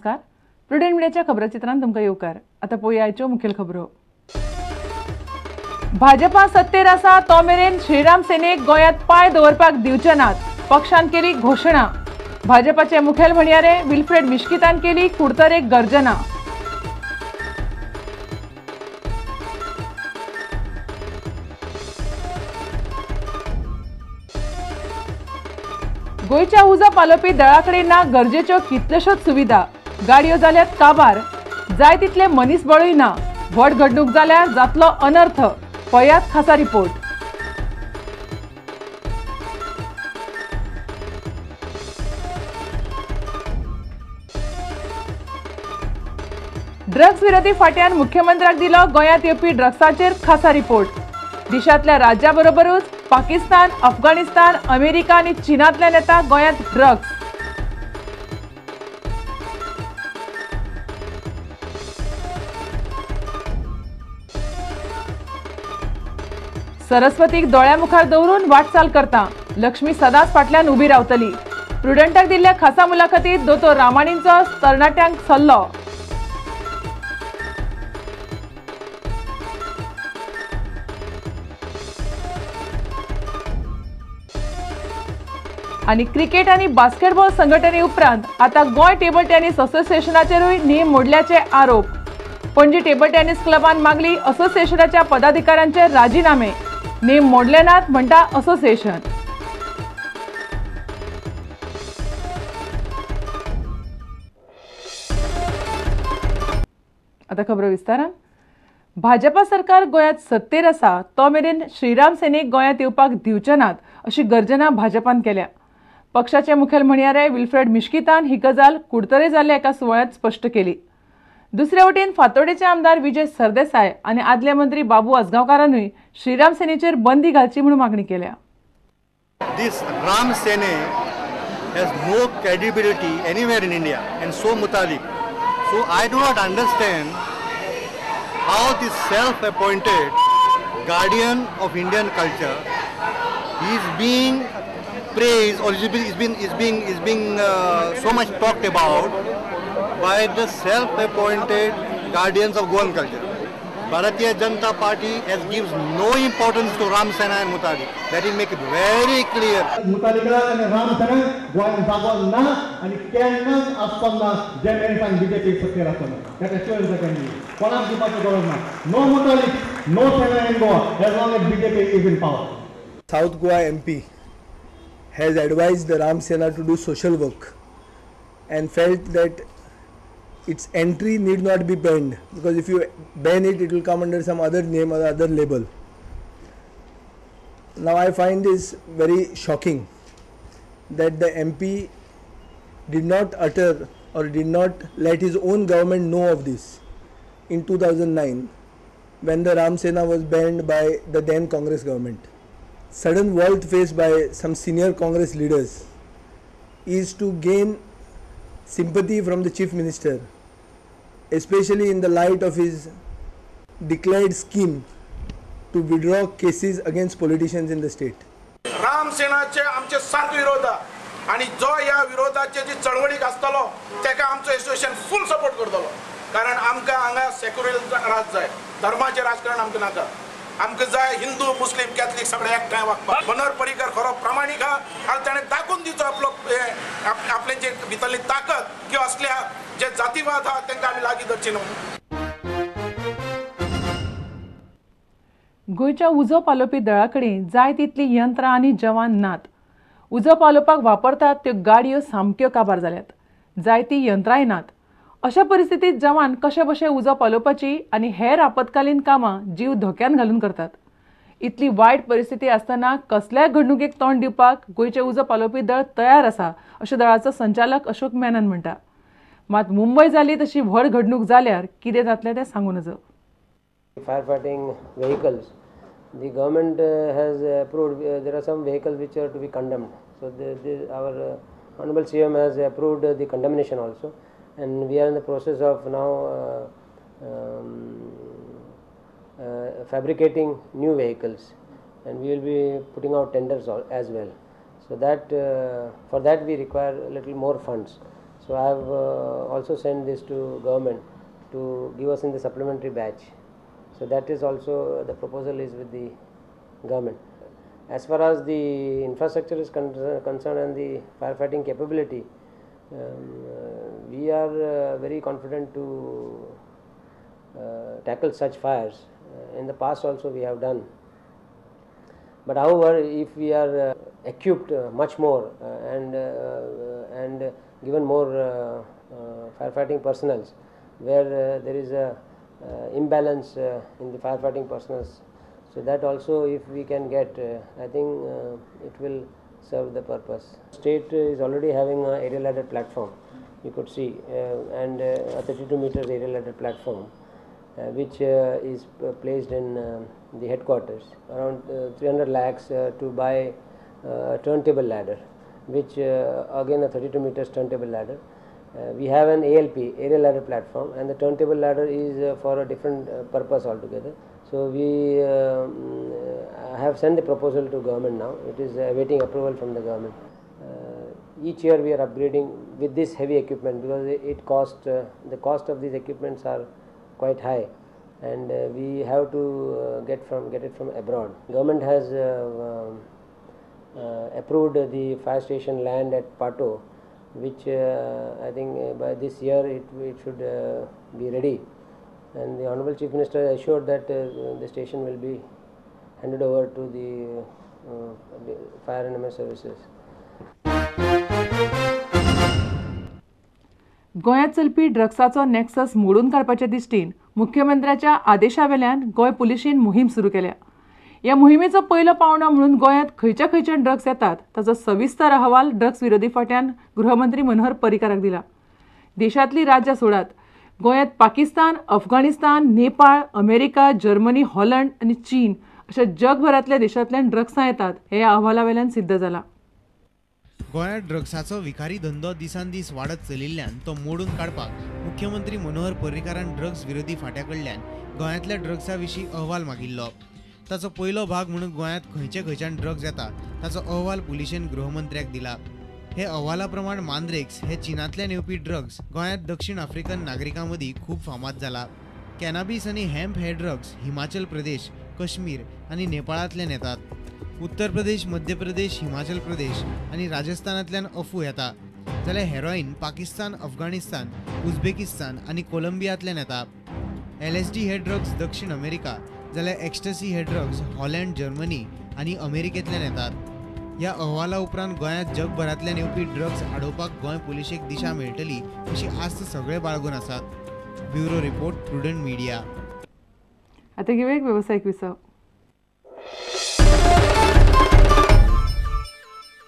नमस्कार, प्रुडंट मिडियाच्या खबराचित्रांत तुमकां येवकार. आतां पळोवया आयच्यो मुखेल खबरो. भाजपा सत्तेर आसा तो मेरेन श्रीराम सेनेक गोंयांत पांय दवरपाक दिवचे नात, पक्षान केली घोशणा. भाजपाचे मुखेल म्हणयारे विल्फ्रेड मिश्कितान केली कुडतरेक गर्जना. गोंयच्या उजो पालोवपी दळा कडेन ना गरजेच्यो कितल्योश्योच सुविधा, गाडयो जाल्यात काबार, जाय तितले मनीसबळूय ना. व्हड घडणूक जाल्यार जातलो अनर्थ. पळयात खासा रिपोर्ट. ड्रग्स विरोधी फाट्यान मुख्यमंत्र्याक दिलो गोंयांत येवपी ड्रग्साचेर खासा रिपोर्ट. देशांतल्या राज्या बरोबरूच पाकिस्तान, अफगाणिस्तान, अमेरिका आनी चीनांतल्यान येता गोंयांत ड्रग्स. सरस्वतीक दोळ्या मुखार दवरून वाटचाल करता, लक्ष्मी सदांच फाटल्यान उबी रावतली. प्रुडंटाक दिल्ल्या खासा मुलाखतीत दोतोर रामाणींचो तरणाट्यांक सल्लो. आनी क्रिकेट आनी बास्केटबॉल संघटने उपरांत आतां गोंय टेबल टेनिस असोसिएशनाचेरूय नेम मोडल्याचे आरोप. पणजी टेबल टेनिस क्लबान मागली असोसिएशनाच्या पदाधिकाऱ्यांचे राजीनामे. नेम मोडले नात म्हणटा असोसिएशन. आतां खबरो विस्तारान. भाजपा सरकार गोंयांत सत्तेर आसा तो मेरेन श्रीराम सेनेक गोंयांत येवपाक दिवचे नात अशी गर्जना भाजपान केल्या. पक्षाचे मुखेल म्हणयारे विल्फ्रेड मिश्कितान ही गजाल कुडतरे जाल्ल्या एका सुवाळ्यांत स्पश्ट केली. दुसरे वटेन फातोडेचे आमदार विजय सरदेसाय आनी आदले मंत्री बाबू आजगांवकारानूय श्रीराम सेनेचेर बंदी घालची म्हणून मागणी केल्या. This Ram Sene has no credibility anywhere in India and so Mutalik. So I do not understand how this self-appointed guardian of Indian culture is being praised or is being so much talked about by the self-appointed guardians of Goan culture. Bharatiya Janata Party has gives no importance to Ram Sena and Mutalik. That will make it very clear. Mutalika and Ram Sena Goan जागो ना आनी केन्नाच आसपाक ना जे मेरेन BJP सत्तेर आसतना. That assurance I can give. कोणाक दिवपाची गरज ना. No Mutalik, no Sena in Goa as long as BJP is in power. South Goa MP has advised the Ram Sena to do social work and felt that its entry need not be banned, because if you ban it, it will come under some other name or other label. Now I find this very shocking that the MP did not utter or did not let his own government know of this in 2009 when the Ram Sena was banned by the then Congress government. Sudden volte face by some senior Congress leaders is to gain sympathy from the Chief Minister, especially in the light of his declared scheme to withdraw cases against politicians in the state. Ram सेनाचे आमचे सात विरोध आणि जो या विरोधाचे जी चळवळीक आसतलो तेका आमचो एसोसिएशन फुल सपोर्ट करतलो. कारण आमकां हांगा सेक्युलर राज जाय, धर्माचें राजकारण आमकां नाका. आमकां जाय हिंदू मुस्लीम कॅथलीक सगळे एकठांय वागपाक. मनोहर पर्रीकर खरो प्रामाणीक आहा आनी ताणें दाखोवन दिवचो आपलो आपले जे भितरली ताकद की असल्या जे जातीवाद आहा तांकां आमी लागीं धरची न्हू. गोंयच्या उजो पालोवपी दळा कडेन जाय तितलीं यंत्रां आनी जवान नात. उजो पालोवपाक वापरतात त्यो गाडयो सामक्यो काबार जाल्यात, जाय ती यंत्रांय नात. अशा परिस्थितीत जवान कशे बशे उजो पालोवपाची आनी हेर आपत्कालीन कामां जीव धोक्यान घालून करतात. इतली वायट परिस्थिती आसतना कसल्याय घडणुकेक तोंड दिवपाक गोंयचे उजो पालोवपी दळ तयार आसा अशें दळाचो संचालक अशोक मेनन म्हणटा. मात मुंबय जाली तशी व्हड घडणूक जाल्यार कितें जातलें तें सांगू नजो. Fire fighting vehicles, the government has approved. There are some vehicles which are to be condemned. So our Honorable CM has approved the condemnation also, and we are in the process of now fabricating new vehicles, and we will be putting out tenders as well. So that for that we require a little more funds. So I have also sent this to government to give us in the supplementary batch. So that is also, the proposal is with the government. As far as the infrastructure is concerned and the firefighting capability, we are very confident to tackle such fires. In the past also we have done. But however, if we are equipped much more and given more firefighting personnel, where there is a imbalance in the firefighting personnel, so that also if we can get, I think it will serve the purpose. State is already having an aerial ladder platform, you could see, and a 32 meters aerial ladder platform, which is placed in the headquarters. Around 300 lakhs to buy a turntable ladder, which again a 32 meters turntable ladder. We have an ALP, aerial ladder platform, and the turntable ladder is for a different purpose altogether. So we have sent the proposal to government now. It is awaiting approval from the government. Each year we are upgrading with this heavy equipment, because it cost, the cost of these equipments are quite high, and we have to get it from abroad. Government has approved the fire station land at Pato, which I think by this year it should be ready. And the Honorable Chief Minister assured that the station will be handed over to the Fire and Emergency Services. गोंयांत चलपी ड्रग्साचो नॅक्सस मोडून काडपाच्या दृश्टीन मुख्यमंत्र्याच्या आदेशावेल्यान गोंय पुलिशेन मोहीम सुरू केल्या. ह्या मोहिमेचो पयलो पावंडो म्हणून गोंयांत खंयच्या खंयच्या ड्रग्स येतात ताचो सविस्तर अहवाल ड्रग्स विरोधी फांट्यान गृहमंत्री मनोहर पर्रीकाराक दिला. देशांतली राज्यां सोडात, गोंयांत Pakistan, Afghanistan, Nepal, America, Germany, Holland आनी चीन अशा जगभरांतल्या देशांतल्यान ड्रग्सां येतात हे ह्या अहवालावेल्यान सिद्ध जाला. गोंयांत ड्रग्साचो विखारी धंदो दिसान दीस वाडत चलिल्ल्यान तो मोडून काडपाक मुख्यमंत्री मनोहर पर्रीकारान ड्रग्स विरोधी फांट्या कडल्यान गोंयांतल्या ड्रग्सा विशीं अहवाल मागिल्लो. ताचो पयलो भाग म्हणून गोंयांत खंयचे खंयच्यान ड्रग्स येता ताचो अहवाल पुलिशेन गृहमंत्र्याक दिला. हे अहवाला प्रमाण मांद्रेक्स हे चीनांतल्यान येवपी ड्रग्स गोंयांत दक्षिण आफ्रिकन नागरिकां मदीं खूब फामाद जाला. कॅनाबीस आनी हॅम्प हे ड्रग्स हिमाचल प्रदेश, कश्मीर आनी नेपाळांतल्यान येतात. उत्तर प्रदेश, मध्य प्रदेश, हिमाचल प्रदेश आनी राजस्थानांतल्यान अफू येता, जाल्यार हेरोईन पाकिस्तान, अफगाणिस्तान, उझबेकिस्तान आनी कोलंबियांतल्यान येता. LSD हे ड्रग्स दक्षिण अमेरिका, जाल्यार एक्स्टसी हे ड्रग्स हॉलंड, जर्मनी आनी अमेरिकेंतल्यान येतात. ह्या अहवाला उपरांत गोंयांत जगभरांतल्यान येवपी ड्रग्स आडोवपाक गोंय पुलिशेक दिशा मेळटली अशी आस्त सगळे बाळगून आसात. Bureau report, Prudent media. आतां घेवया एक वेवसायीक विसव.